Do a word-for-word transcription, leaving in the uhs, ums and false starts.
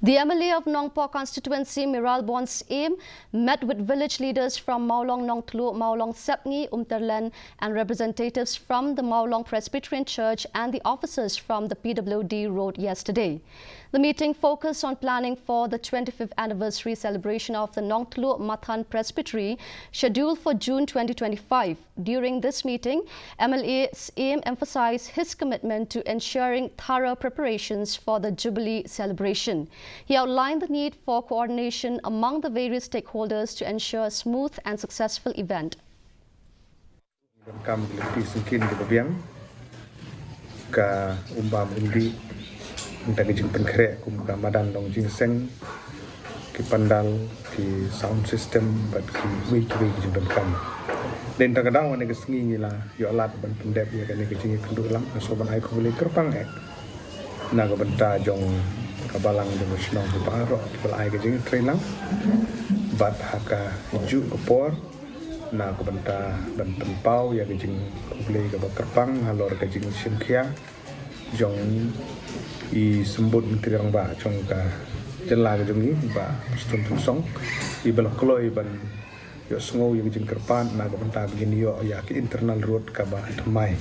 The M L A of Nongpoh constituency, Mayralborn Syiem, met with village leaders from Mawlong Nongtluh, Mawlong Sepngi, Umtyrleng, and representatives from the Mawlong Presbyterian Church and the officers from the P W D Road yesterday. The meeting focused on planning for the twenty-fifth anniversary celebration of the Nongtluh Mathan Presbytery, scheduled for June twenty twenty-five. During this meeting, M L A Syiem emphasized his commitment to ensuring thorough preparations for the Jubilee celebration. He outlined the need for coordination among the various stakeholders to ensure a smooth and successful event. Kam ki lynti syngkien kiba biang, ka umbam umdih, nangta ka jingpynkhreh kum ka madan long jingïaseng, ki pandal, ki sound system bad kiwei kiwei ki jingdonkam. Dei na kata ka daw, ha kane ka sngi ngi la ïoh lad ban pyndep ïa kane ka jingïakynduh lang, nga sngewbha ban ai khublei kyrpang eh na ka bynta jong ka balang jong ka shnong baroh kiba la ai ka jingïatreilang. Bad ha kajuh ka por, na ka bynta ban pynpaw ïa ka jingkhublei kaba kyrpang halor ka jingshim khia jong i Symbud Myntri Rangbah jong ka jylla ka jong ngi, Bah Prestone Tynsong, iba la kloi ban ïohsngew ïa ka jingkyrpad na ka bynta ba ngin ïoh ïa ka internal road kaba thymmai.